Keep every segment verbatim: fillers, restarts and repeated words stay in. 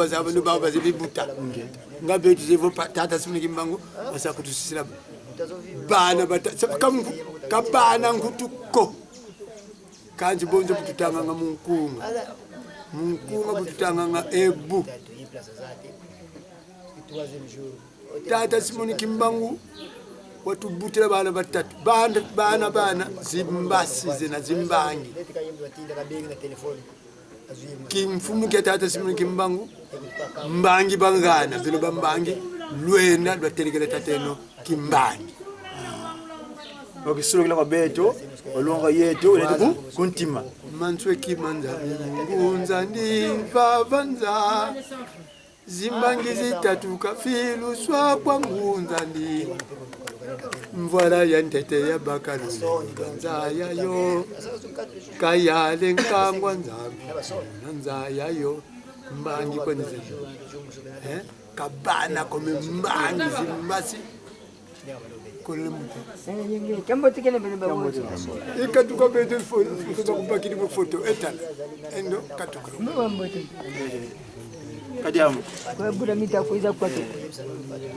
bazaba, nde bau bazebi buta. Nga beto zevo pa, tata Simon Kimbangu, basa kutusisila. Bana bata, sa-, ka nku-, ka bana nkutu ko. Kansi bonso bu tutanganga mu nkunga. Mu nkunga bu tutanganga ebu. Tata Simon Kimbangu watubutila bana batatu. Bana, bana, bana, zimbasi zena zimbangi. Kimfumu kia tata Simon Kimbangu, mbangi bangana, beno bambangi, lwenda lwatelekela tateno Kimbangi. Okisulukila kwa beto, olonga yeto, wetu ku, ku ntima. Mansweki ma Nzambi, ngunza ndi, vava nza. Zimbangi zitatu kafiluswa kwa ngunza ndi. Mvwala ya ntete ya bakalu, nza yayo. Kayale nkangwa Nzambi, na nza yayo. Mbangi kwa nzembo. Eh? Ka bana ko, mais mbangi zimbasi. Kolele mutu. Kiambote kina beno ba wote. Ikatuka beto fo-, foto za kubakiri mu foto. Etala. Endo, katuka. Mbo wa mbote. Kadiamu. Kwa bula mita kuiza kwa tu.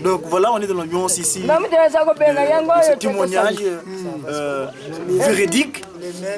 Donc voilà, on est dans l'ambiance ici. Nga mita sa ko penga yango. Ce yo témoignage, euh, véridique,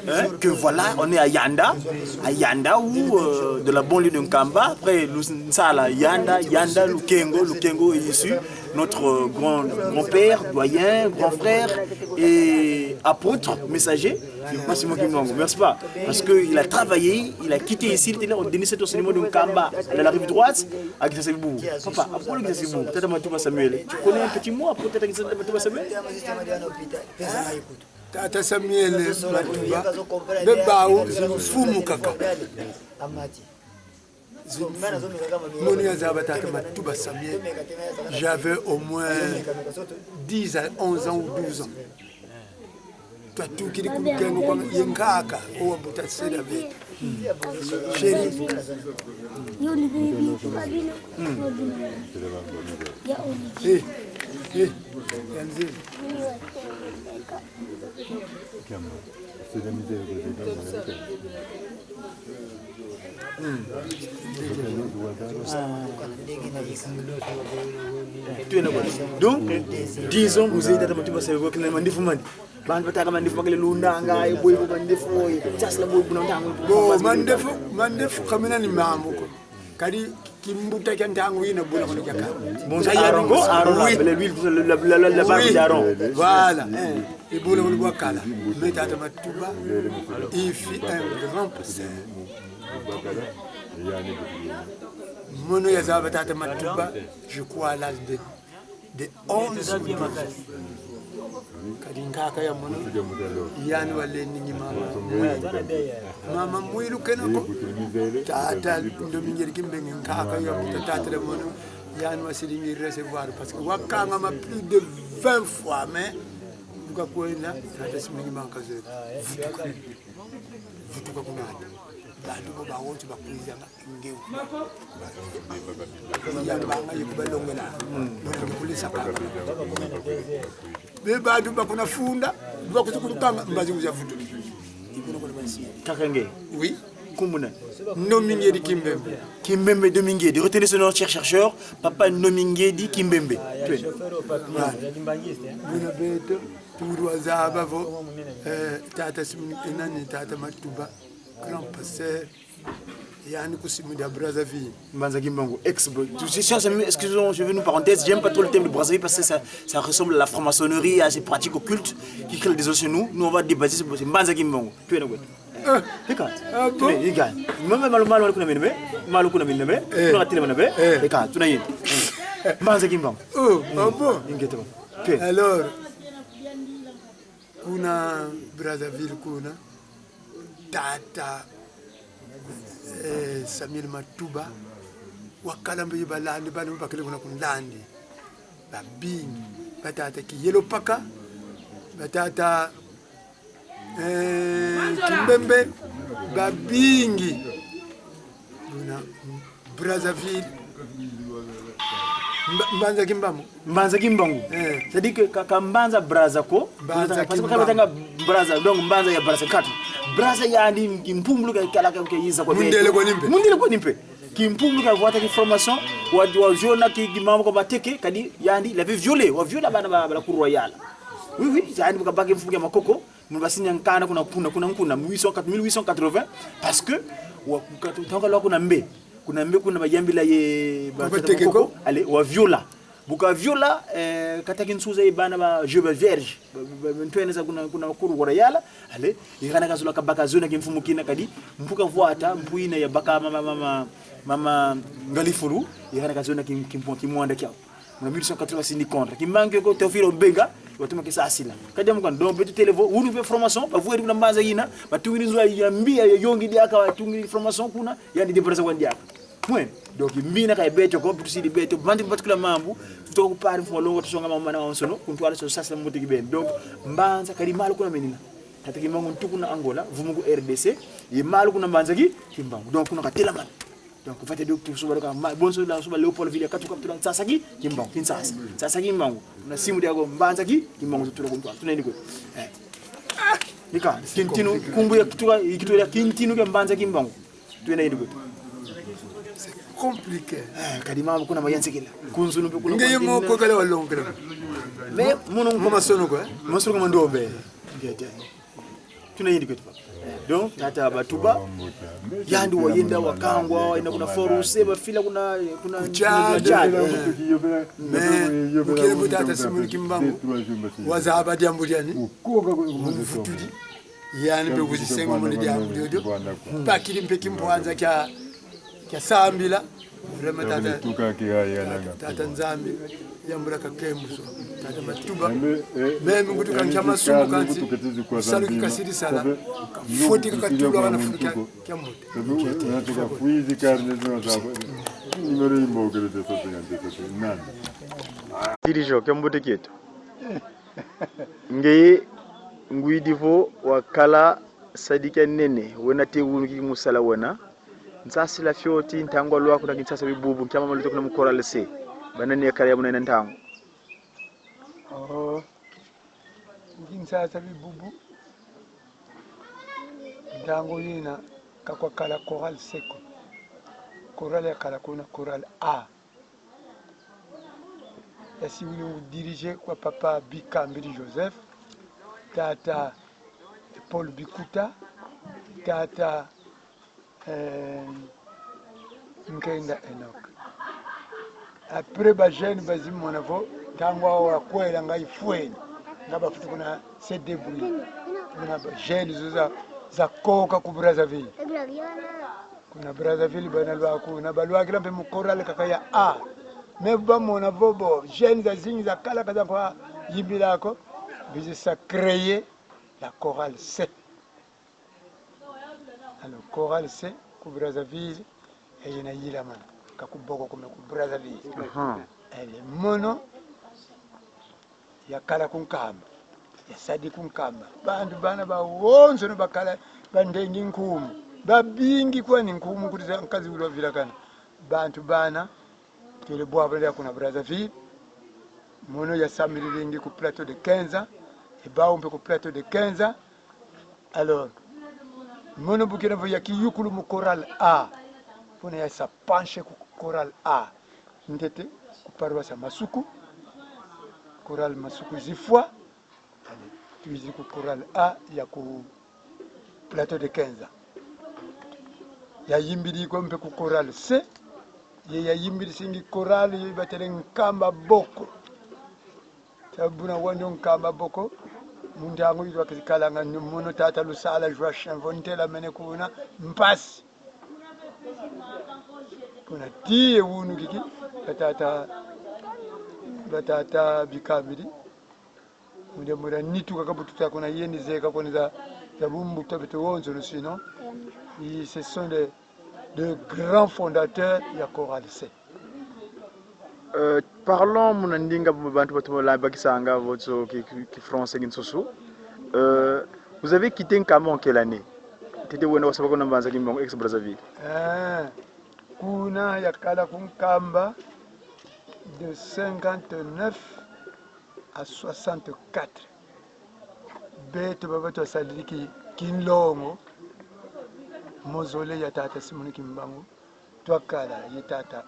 hein, que voilà, on est à Yanda, à Yanda ou, euh, de la banlieue de Nkamba. Après, Lusala, Yanda, Yanda, Lukengo, Lukengo est issu, notre, euh, grand, grand-père, doyen, grand frère et apôtre, messager, c'est Simon Kimbangu, n'est-ce pas? Parce qu'il a travaillé, il a quitté ici, il était là, on donnait cet enseignement de Nkamba, à la rive droite, à Kisasabibu. Papa, après le Kisasabibu, Tata Matuba Samuel, tu connais un petit mot après Tata Matuba Samuel? Tata Samuel Matuba, be bau zimfumu kaka. Zimfumu. Mono yazaba tata Matuba Samuel, j'avais au moins dix à onze ans ou douze ans. Twatukidi ku Lukengo kwa ye nkaka, owa buta sela ve. Chéri. Eh, eh, ya nzelu. Donc, disons, vous êtes dans le Matuba, c'est vous qui mandifu mandi. Bantu bataka mandefu bakele lundanga, e bwe bo mandefu, e, sasa la bwe buna ntangu. Bon, mandefu, mandefu ka mena ni mambu ko. Kadi kimbuta kia ntangu yina buna kono kiaka. Bon, c'est Aaron, Aaron, oui, la, l'huile, la, la, la, la, la barbe d'Aaron. Oui. Voilà. Eh, e buna kono bwa kala. Mais tata Matuba, il fut un grand pasteur. Mono yazaba tata Matuba, je crois à l'âge de de onze ou douze. Kadi nkaka ya mono, yandi walendi ngi mama Mwilu. Mama Mwilu kena ko. Tata Ndomingeri Kimbembe, nkaka ya mbuta tata ya mono, yandi wasidi ngi recevoir parce que wakangama plus de vingt fois, mais bu kakwenda, tata Simon Kimbangu kazolele. Vutuka. Vutuka kuna ata. Bantu bo bawonso bakwizanga. Ngeu. Yambanga ye kubalongela. Ndio kulisa kaka. Be bantu bakuna funda, bakutukulukanga, mbazi kuza vutu. Ikuna kuna basi. Kaka nge. Oui. Nkumbu nani? Ndomingeri Kimbembe. Kimbembe Ndomingeri. Retenez ce nom, cher chercheur. Papa Ndomingeri Kimbembe. Twende. Voilà. Buna beto, turu wazaba vo, eh, tata Simon, nani, tata Matuba, grand pasteur. Yandi kusimu dia Brazzaville. Mbanza Kimbangu, ex-, je cherche, excusez-moi, je vais nous parenthèse, j'aime pas trop le thème de Brazzaville parce que ça, ça ressemble à la franc-maçonnerie, à ces pratiques occultes qui créent le désordre chez nous. Nous, on va dépasser ce, ce Mbanza Kimbangu. Tu es là, ouais. Eh. Eka. Ah bon? Eka. Mama malu malu kuna mine me, malu kuna mine me, eh, kuna tile mana be. Eh. Eka, tuna yini. Mbanza Kimbangu. Oh, ah bon? Ingeta. Tu es. Alors, kuna Brazzaville kuna, tata, eh, Samuel Matuba, wakala mbe balandi, bana bakele kuna kunlandi. Babingi, batata Kiyelo Paka, batata, eh, Kimbembe, babingi. Buna Brazzaville. Mba-, Mbanza Kimbangu. Mbanza Kimbangu. Eh. C'est-à-dire que ka, ka Mbanza Brazza ko. Mbanza Kimbangu. Parce que ka batanga Brazza, donc Mbanza ya Brazza katu. Brazza yandi kimpumbulu ka kala ka, ka yiza kwa. Mundele kwa ni mpe. Mundele kwa ni mpe. Kimpungu kavwata ki formation, wa, wa viola ki, ki mambu kwa mateke, kadi yandi, il avait violé, wa viola bana ba, ba la Cour Royale. Oui, oui, yandi bu kabaka mfumu kia Makoko, mu basini ya nkanda kuna, kuna, kuna, kuna, mille huit cent quatre, mille huit cent quatre-vingts, parce que, wa, katu, ntangu kalwa kuna Mbe, kuna Mbe kuna bayambila ye, ba, kwa mateke Makoko, ko. Allez, wa viola. Bu kaviola, eh, kata kinsuza ye bana ba jeu ba vierge. Ba, ba, ba, ntwenia za kuna, kuna Cour Royale. Allez, i kana kazola kabaka zona kimfumu kina kadi. Mpu kavwata, mpu ina ya baka mama, mama, mama Ngalifulu. I kana kazona kim, kim, kimwanda kiau. Muna mille huit cent quatre-vingts sini contre. Kimbangu ko Théophile Obenga, watuma kisasila. Kadi amu kana, donc, beto tele vo, unu pe formation, bavwidi kuna mbanza ina, batungidi nzo ya mbi, ya yongi diaka, batungidi formation kuna, yandi déplacer kwandi diaka. Mwe, donc, mina ka beto ko, beto sidi beto, bantu batukula mambu, tutoka ku pari mfuma longo, tusonga mama na wansono, ku ntwala so sasa mbote kibeni. Donc, mbanza kadi malu kuna menina. Tata Kimbangu ntu kuna Angola, vumu ku R D C, ye malu kuna mbanza ki, Kimbangu. Donc, kuna katelamana. Donc, fete donc, tu soba ka, ma, bonso la soba Léopoldville, katuka tula nsasa ki, Kimbangu, Kinshasa. Nsasa Kimbangu. Na simu diago mbanza ki, Kimbangu, tutula ku ntwala. Tuna yindi kweto. Eh. Ika, kintinu, nkumbu ya kituka, kituka ya kintinu kia mbanza Kimbangu. Twena yindi kweto. C'est compliqué. Eh, kadi mambu kuna mayanzikila. Kunzulu mpe kuna ngeye kwa moko kala walongela. Mais, mono mama sono kwa. Masono kwa mandombe. Ngete. Tuna yindi kweto, papa. Donc, tata Batuba, yandi wayenda wakangwa, wayenda kuna Forus, bafila kuna, kuna, ku Tchad, kuna Tchad. Eh. Mais, bu kele vo tata Simon Kimbangu, wazaba diambu diani, mvutudi. Yandi mpe kuzisengo moni diambu diodio. Bakidi mpe kimpwanza kia, kia sambila. Vraiment, tata, tata Nzambi, yambula kakembo so. Tata Matuba. Meme ngutu kankia masumu kansi, salu kikasidi sala, kafweti kakatulwa wana fulu kia, kia mbote. Dirigeant, kia mbote kieto. Ngeye ngwidi vo wakala sadi kia nene, wena te wunu ki musala wena. Nsasila fioti, ntangu walwa kuna Kinshasa bibubu, nkia mama luta kuna mu Chorale C. Banani yakala ya muna yina ntangu? Oh, Kinshasa bibubu. Ntangu yina, ka kwakala Chorale C ko. Chorale yakala kuna Chorale A. Yasiwidi dirigé kwa papa Bikambidi Joseph, tata Paul Bikuta, tata, eh, Nkenda Enoch. Après, ba jeunes bazi mona vo, ntangu awa kwela nga ifweni, nga bafweti kuna se débrouiller. Kuna ba jeunes zo za, za koka ku Brazzaville. Kuna Brazzaville bana lwa kuna, balwakila mpe mu chorale kaka ya A. Mais bamona vo bo, jeunes zazingi zakala ka za kwa yimbila ko, bizi sa créer la chorale C. Alors, chorale C, ku Brazzaville, eye na yila mana, ka ku Boko ko mais ku Brazzaville. Aha. Elle est mono, yakala ku Nkamba. Yasadi ku Nkamba. Bantu bana bawonsono bakala bandengi nkumbu. Babingi kwani nkumbu kuti za nkazi ulwa vilakana. Bantu bana, twele bwabana kuna Brazzaville. Mono yasambidingi ku Plateau de Kenza. E bawu mpe ku Plateau de Kenza. Alors, mono bu kele vo yakiyukulu mu Chorale A. Kuna yasa pencher ku Chorale A. Ntete, ku paroisse ya Masuku, Chorale Masuku zifwa, allez, twizi ku Chorale A ya ku Plateau de Kenza. Yayimbidi ko mpe ku Chorale C, ye yayimbidisingi chorale ye batele Nkamba Boko. Sabu buna wau ndio Nkamba Boko, mu ntangu yizo wakizikalanga ni mono tata Lusala Joachim vo ntelamene kuna mpasi. Kuna tiye wunu kiki, batata, batata Bikambidi. Mu diambu dia nitu kaka bu tuta kuna yandi zeka kuna za, za bumbuta beto wonsono, sinon, ils, ce sont des, de grands fondateurs ya Chorale C. Euh, parlons muna ndinga bu bantu batoma la bakisanga vo tso ki, ki, ki français, ki nsusu. Euh, vous avez quitté Nkamba en quelle année? Ntete wenda wasaba kuna mbanza Kimbangu, ex-Brazzaville. Eh, kuna yakala ku Nkamba de cinquante-neuf à soixante-quatre. Beto baba twasadidi ki, kinlongo, mausolée ya tata Simon Kimbangu. Twakala ye tata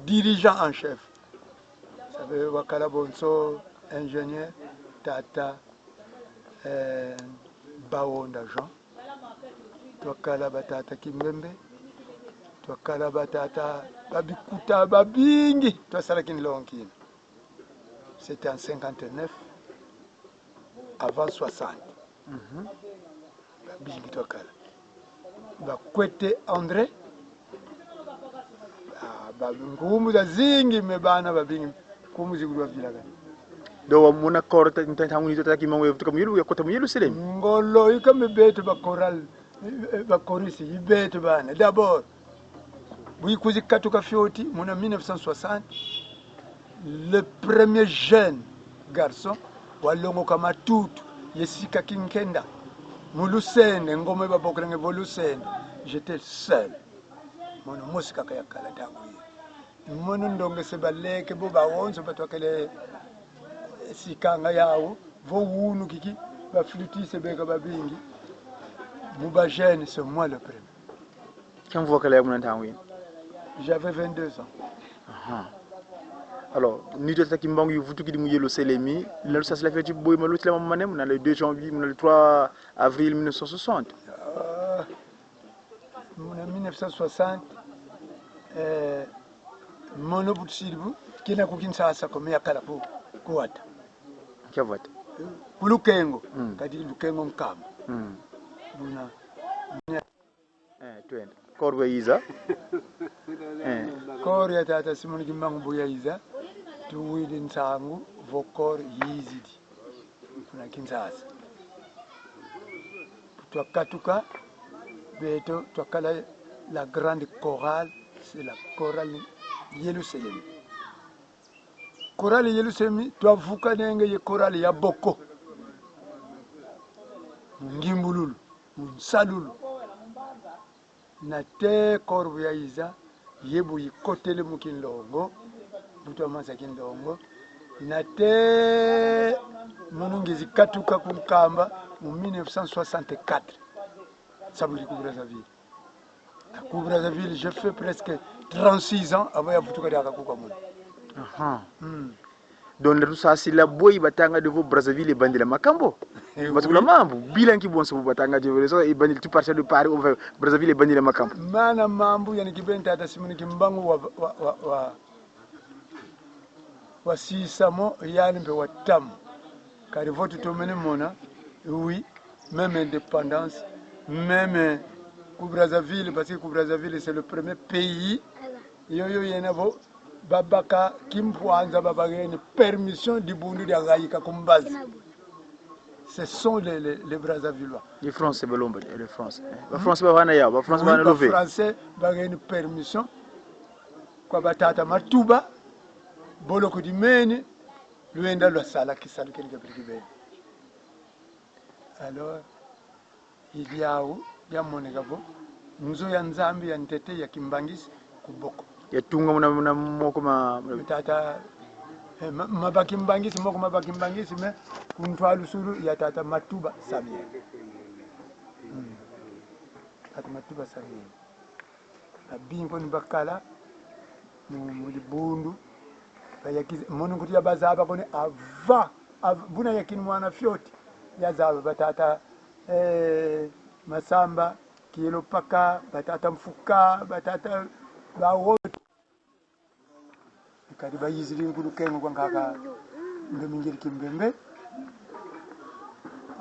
dirigeant en chef. Sabe wakala bonso ingénieur, tata, eh, Bawonda Jean. Twakala ba tata Kimbembe. Twakala ba tata ba bikuta babingi. Twasala kinlongo kina. C'était en cinquante-neuf, avant soixante. Mhm. Babingi twakala. Ba Kwete André. Ah, ba nkumbu zazingi, mais bana babingi. Nkumbu zikulu bavilakani. Donc, wamona corps ta, ta, ntangu nitu tata Kimbangu yavutuka mu yelu, yakota mu Yelusalemi. Ngolo, i ka me beto ba choral, eh, ba choristes, i beto bana. D'abord, bu ikwizi katuka fioti, muna mille neuf cent soixante, le premier jeune garçon walongoka matutu ye sika kinkenda mu Lusende, ngoma babokelenge vo Lusende. J'étais seul. Mono mosi kaka yakala ntangu yi. Mono ndongese baleke bo bawonso batwakele sikanga yawu, vo wunu kiki, ba flûtistes beka babingi. Mu ba jeunes, c'est moi le premier. Kiamvu wakala yawu muna ntangu yi? J'avais vingt-deux ans. Aha. Alors, nitu tata Kimbangu yavutukidi mu Yelusalemi, na lusasila fioti boyi ma lutila mama mane, muna le deux janvier, muna le trois avril mille neuf cent soixante. Ah, muna mille neuf cent soixante, eh, mono bu tusidi bu, kena ku Kinshasa ko, me yakala ku, ku vata. Kia vata? Ku Lukengo, mm, kadi Lukengo Nkamba. Mm. Buna. Eh, twenda. Corps bu yayiza. Eh. Corps ya tata Simon Kimbangu bu yayiza, tuwidi nsangu vo corps yizidi kuna Kinshasa. Twakatuka, beto twakala la grande chorale, c'est la chorale Yelusalemi. Chorale Yelusalemi, twavukanenge ye chorale ya Boko. Mu ngimbululu, mu nsalulu. Nate corps bu yayiza, ye bu yikotele mu kinlongo, bu twamanisa kinlongo. Nate mono ngizi katuka ku Nkamba mu mille neuf cent soixante-quatre. Sabudi ku Brazzaville. Ku Brazzaville, j'ai fait presque trente-six ans avant yavutuka diaka kuka mono. Aha. Hmm. Donc, nda tusasila boyi batanga de vo Brazzaville ebandila makambu. Eh, oui. Batukula mambu, bila nki bonso bu batanga de vo, so, ebandila, tu partir de Paris, enfin, Brazzaville ebandila makambu. Mana mambu, yandi kibeni tata Simon Kimbangu wa, wa, wa, wa, wasisa mo, yandi mpe wata mo. Kadi vo tutomene mona, oui, même indépendance, même ku Brazzaville, parce que ku Brazzaville, c'est le premier pays. Yo, yo, yena vo, babaka kimpwanza, babakeni permission dibundu diayika ku mbazi. Ce sont les, les, les Brazzavillois. Les Français, balomba, les Français, hein. Ba Français bavana yawu, ba Français, oui, bavana love. Ba Français bakeni permission kwa ba tata Matuba, boloko dimeni, lwenda lwasala kisalu keni kia bidi kibeni. Alors, i diawu diamoneka vo nzo ya Nzambi ya ntete ya kimbanguiste ku Boko. Yatunga muna, muna moko ma, ma tata, eh, ma, ma ba kimbanguiste, moko ma ba kimbanguiste, mais ku ntwalusulu ya tata Matuba Samuel. Hmm. Tata Matuba Samuel. Babingi ni bakala mu, mu dibundu. Bayakizi, mono nkutu ya bazaba kone avant, av-, buna yakini mwana fioti. Yazaba ba tata, eh, Masamba, Kielo Paka, ba tata Mfuka, ba tata bawo. Kadi bayizidi ku Lukengo kwa nkaka Ndomingeri Kimbembe.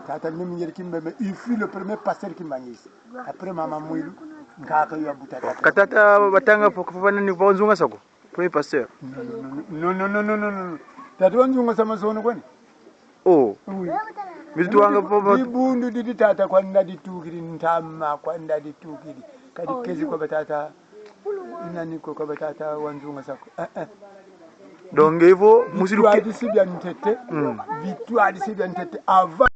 Tata Ndomingeri Kimbembe, il fut le premier pasteur kimbanguiste. Après Mama Mwilu, nkaka yo abuta tata. Ka tata Batanga po, po, nani, po Nzunga Sako, premier pasteur. Non, non, non, non. Tata wa Nzunga Sako mazono kwani? Oh. Oui. Mitu wanga po, po. Dibundu didi tata kwanda ditukidi, ntama kwanda ditukidi. Kadi kezi kwa ba tata, nani ko, kwa ba tata wa Nzunga Sako. Eh, eh. Donc, evo, musilu ke- Bitwadisi bia ntete. Mm. Bitwadisi bia ntete. Avant